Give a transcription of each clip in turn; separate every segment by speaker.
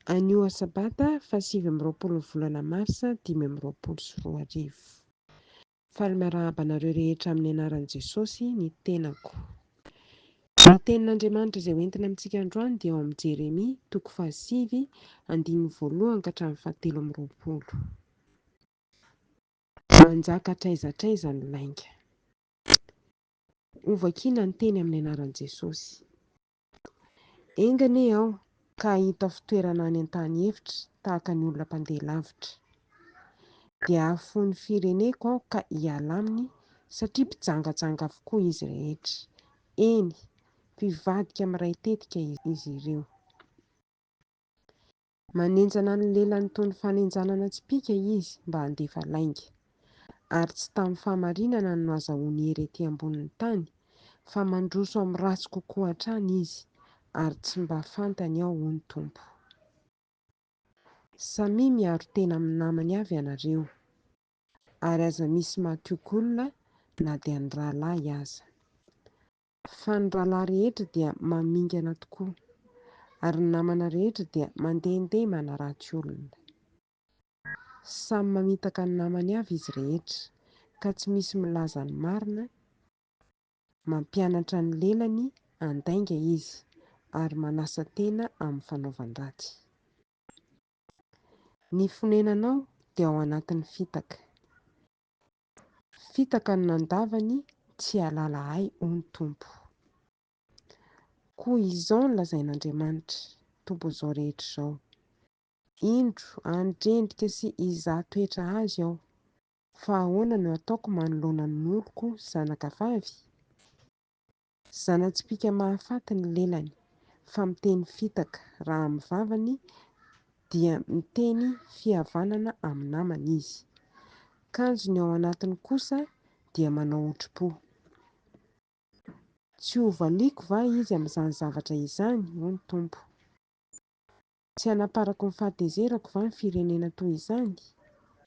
Speaker 1: Anio Sabata faha 29 ny volana Marsa 2025. Faly miarahaba anareo rehetra amin'ny anaran'i Jesosy ny tenako. Ny tenin'Andriamanitra izay hoentina amintsika androany dia ao amin'ny Jeremia toko fahasivy andininy voalohany ka hatramin'ny fahatelo amby roapolo. Manjaka hatraiza hatraiza ny lainga. Hovakiana ny teny amin'ny anaran'i Jesosy. Enga anie aho ka hahita fitoerana any an-tany efitra tahaka ny olona mpandeha lavitra. Dia hahafoy ny fireneko aho ka hiala aminy satria mpijangajanga avokoa izy rehetra. Eny, mpivadika miray tetika izy ireo. Manenjana ny lelany toy ny fanenjanana tsipìka izy mba handefa lainga. Ary tsy tamin'ny fahamarinana no nahazahoany hery ety ambonin'ny tany, fa mandroso amin'ny ratsy kokoa hatrany izy, ary tsy mba fantany aho, hoy ny Tompo. Samia miaro tena amin'ny namany avy ianareo, ary aza misy matoky olona na dia ny rahalahy aza. Fa ny rahalahy rehetra dia mamingana tokoa, ary ny namana rehetra dia mandehandeha manaratsy olona. Samy mamitaka ny namany avy izy rehetra, ka tsy misy milaza ny marina, mampianatra ny lelany handainga izy, ary manasa tena amin'ny fanaovan-dratsy. Ny fonenanao dia ao anatin'ny fitaka. Fitaka no nandavany tsy hahalala ahy, hoy ny Tompo. Koa izao no lazain'Andriamanitra, Tompon'izao rehetra izao, Indro, handrendrika sy hizaha toetra azy aho, fa ahoana no hataoko manoloana ny oloko zanakavavy? Zana-tsipìka mahafaty ny lelany, fa miteny fitaka, raha amin'ny vavany dia miteny fihavanana amin'ny namany izy. Kanjo ny ao anatiny kosa dia manao otri-po. Tsy hovaliako va izy amin'izany zavatra izany? hoy ny Tompo. Tsy hanaparako ny fahatezerako va ny firenena toy izany?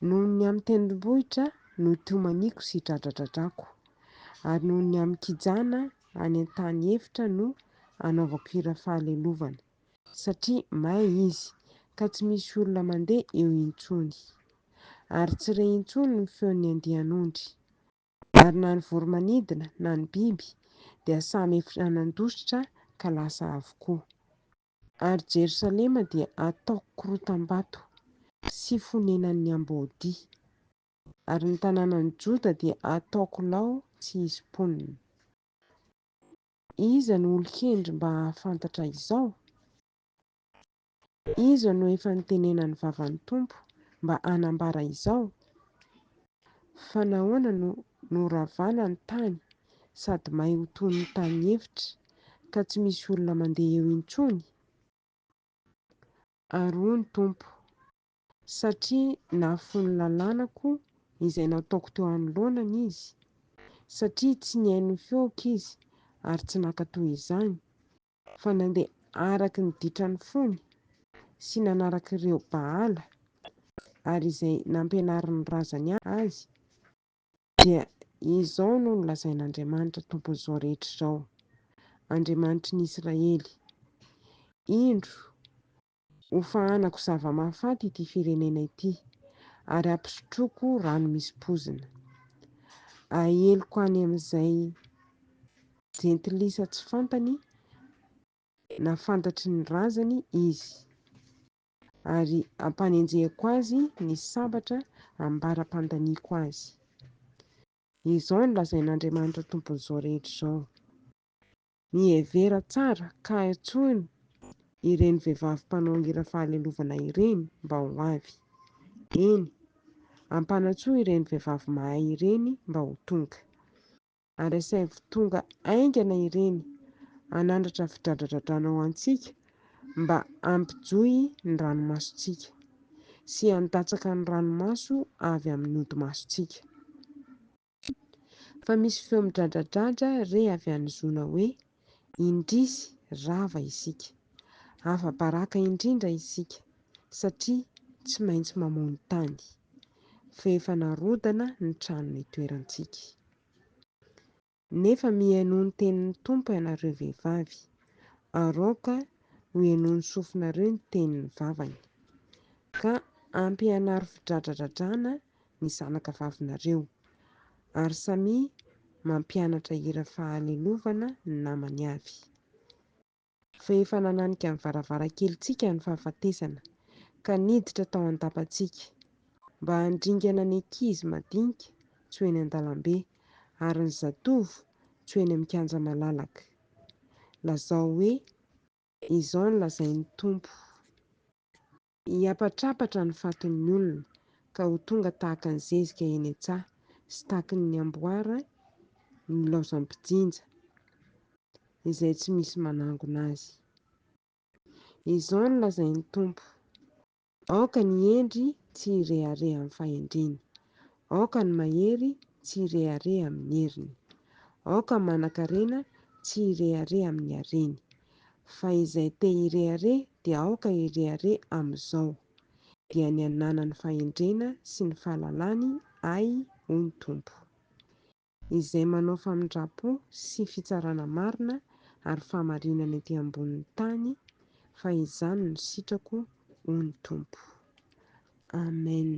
Speaker 1: Noho ny amin'ny tendrombohitra no itomaniako sy idradradradrako, ary noho ny amin'ny kijana any an-tany efitra no anaovako hira fahalelovana, satria may izy, ka tsy misy olona mandeha eo intsony. Ary tsy re intsony ny feon'ny andian'ondry. Ary na ny voro-manidina na ny biby dia samy efa nandositra ka lasa avokoa. Ary Jerosalema dia hataoko korotam-bato sy fonenan'ny amboadia, ary ny tanànan'i Joda dia hataoko lao tsy hisy mponina. Iza no olon-kendry mba hahafantatra izao? Iza no efa nitenenan'ny vavan'ny Tompo mba hanambara izao? Fa nahoana no noravana ny tany sady may ho toy ny tany efitra ka tsy misy olona mandeha eo intsony? Ary hoy ny Tompo, Satria nahafoy ny lalànako izay nataoko teo anoloanany izy, satria tsy nihaino ny feoko izy ary tsy nankatò izany, fa nandeha araka ny ditran'ny fony sy nanaraka ireo Baala ary izay nampianarin'ny razany azy, dia izao no nolazain'Andriamanitra Tompon'izao rehetra izao, Andriamanitry ny Israely, Indro, hofahanako zava-mahafaty ity firenena ity, ary hampisotroako rano misy poizina. Aheloko any amin'izay jentilisa tsy fantany na fantatry ny razany izy, ary hampanenjehiko azy ny sabatra ambara-pandaniako azy. Izao no lazain'Andriamanitra Tompon'izao rehetra izao, Mihevera tsara ka antsoy ireny vehivavy mpanao hira fahalelovana ireny mba ho avy. Eny, ampanantsoy ireny vehivavy mahay ireny mba ho tonga. Ary asaivo tonga haingana ireny hanandratra fidradradradrana ho antsika mba hampijohy ny ranomasontsika, sy handatsaka ny ranomaso avy amin'ny hodi-masontsika. Fa misy feo midradradradra re avy any Zona hoe, Indrisy, rava isika! Afa-baraka indrindra isika, satria tsy maintsy mamono tany, fa efa narodana ny trano nitoerantsika. Nefa mihainoa ny tenin'ny Tompo ianareo vehivavy, ary aoka Hohenoin'ny sofinareo ny tenin'ny vavany. Ka ampianaro fidradradradrana ny zanakavavinareo, ary samia mampianatra hira fahalelovana ny namany avy. Fa efa nananika ny varavarankelintsika ny fahafatesana, ka niditra tao an-dapantsika, mba handringana ny ankizy madinika tsy ho eny an-dalambe, ary ny zatovo tsy ho eny amin'ny kianja malalaka. Lazao hoe, Izao no lazain'ny Tompo, Hiapatrapatra ny fatin'ny olona, ka ho tonga tahaka ny zezika eny an-tsaha, sy tahaka ny amboara nilaozam-pijinja, izay tsy misy manangona azy. Izao no lazain'ny Tompo, Aoka ny hendry tsy hirehareha amin'ny fahendreny, aoka ny mahery tsy hirehareha amin'ny heriny, aoka ny manankarena tsy hirehareha amin'ny hareny, fa izay te hirehareha dia aoka hirehareha amin'izao, dia ny hananany fahendrena sy ny fahalalany Ahy, hoy ny Tompo. Izay manao famindram-po sy fitsarana marina ary fahamarinana ety ambonin'ny tany, fa izany no sitrako, hoy ny Tompo. Amen.